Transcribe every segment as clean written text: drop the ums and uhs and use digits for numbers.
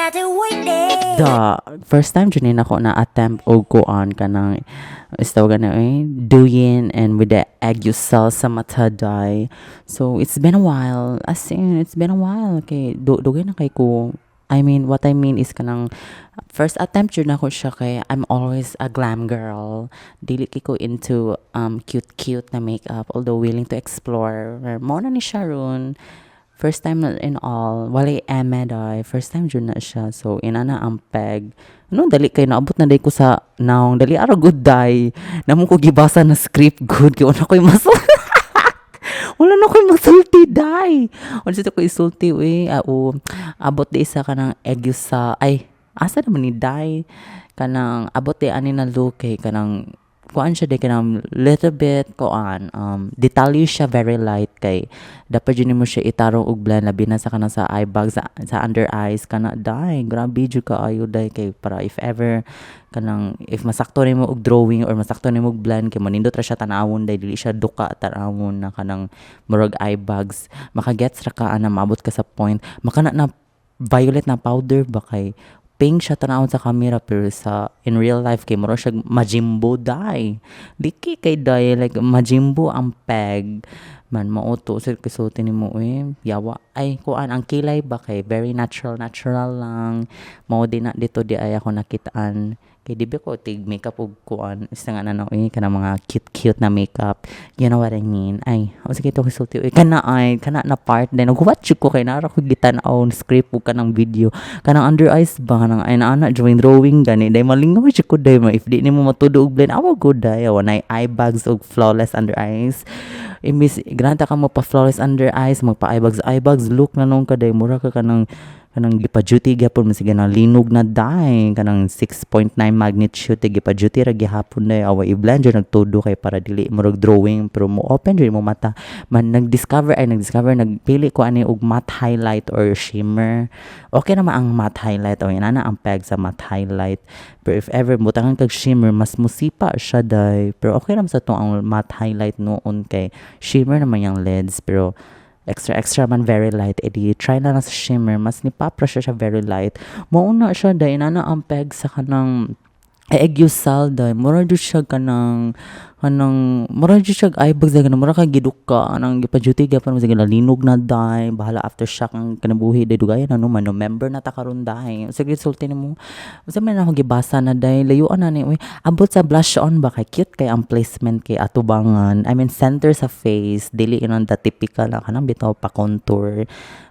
Graduated. The first time jud nako na attempt og kuan kanang is tawag na eh, Douyin and with the aegyo sal sa mata dai. So it's been a while. As in, it's been a while. Kay dugay na kay ko. I mean, what I mean is kanang first attempt jud nako siya kay I'm always a glam girl. Dili kay ko into cute cute na makeup, although willing to explore. Mao na ni siya ron. First time in all, walay eme day. First time jud na siya. So, inana ang peg. Ano, dali kay naabot na day ko sa naong. Dali ara gud day. Namo ko gibasa na script gud. Kay wala ko'y masul. Wala na ko'y masulti day. Wala sa ko isulti, uy. Ah, o, abot di isa kanang aegyo sa, ay, asa naman ni day? Kanang, abot di ani na look kay kanang, kuan siya di kanang little bit kuan detalye siya, very light, kay dapat jud nimo siya itarong og blend, labi na sa kanang sa eye bags, sa under eyes kana day. Grabe jud kaayo day, kay para if ever kanang if masakto nimo og drawing or masakto nimo og blend kay manindot ra siya tan-awon day, dili siya duka tan-awon na kanang murag eye bags. Makagets ra ka ana, maabot ka sa point makana na violet na powder ba, kay pink siya tanawon sa camera pero sa in real life kay mura siya majimbo day. Liki kay day, like majimbo ang peg man. Mao to sa kisulti nimo eh, yawa ay kuan ang kilay ba, kay very natural natural lang. Mao din na dito di ay ako nakitaan kay di ba ko tig makeup og kuan isa nga na eh, kanang mga cute cute na makeup, you know what I mean? Ay, o sige to kisulti eh, kana ay kana na part then nagwatch ko kay nara ko gitan-aw script ug kanang video kanang under eyes ba, kanang ay ana drawing drawing gani day. Malingaw jud ko day ma if di nimo matudo og blend awa gud day. Awa nay eye bags og flawless under eyes. Imbis granta ka mo pa flawless under eyes, magpa eye bags look na nung ka day, mura ka kanang kanang gipa-duty gyapon man sige na linog na day, kanang 6.9 magnitude gipa-duty ra gihapon day. Awa i-blend jud nagtudo kay para dili murag drawing pero mo open jud mo mata man. Nag-discover ay nag-discover, nagpili ko ani og matte highlight or shimmer. Okay naman ang matte highlight o inana ang peg sa matte highlight, pero if ever butangan kag shimmer, mas musipa siya day. Pero okay naman sa tong ang matte highlight noon kay shimmer naman yung lids, pero extra extra man very light, edi try na lang sa shimmer, mas ni pop ra siya very light. Mao na siya day, inana ang peg sa kanang aegyo sal day. Mura jud siya kanang kanang mura jud siya eye bags kanang mura ka giduka anang gipa-duty gyapon mo sige linog na day. Bahala aftershock ang kinabuhi day, dugayan na no man November na ta karon day. Sige sulti nimo unsa man ako gibasa na day, layuan na ni uy. Abot sa blush on ba, kay cute kay ang placement kay atubangan, I mean center sa face, dili inon the typical na kanang bitaw pa contour.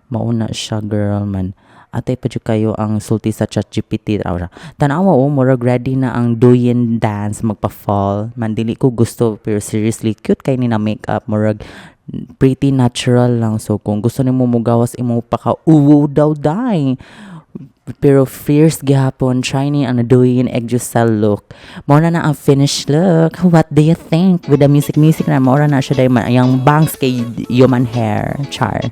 Mao na siya, girl man. Atay pa jud kayo ang sulti sa ChatGPT raw siya. Tanawa oh, murag ready na ang Douyin dance, magpa-fall. Man dili ko gusto pero seriously cute kay ni na makeup, murag pretty natural lang. So kung gusto nimo mugawas imo paka uwo daw day. Pero fierce gihapon, try ni ang Douyin aegyo sal look. Mao na na ang finished look. What do you think? With the music music na mao na siya day man. Yang bangs kay human hair. Char.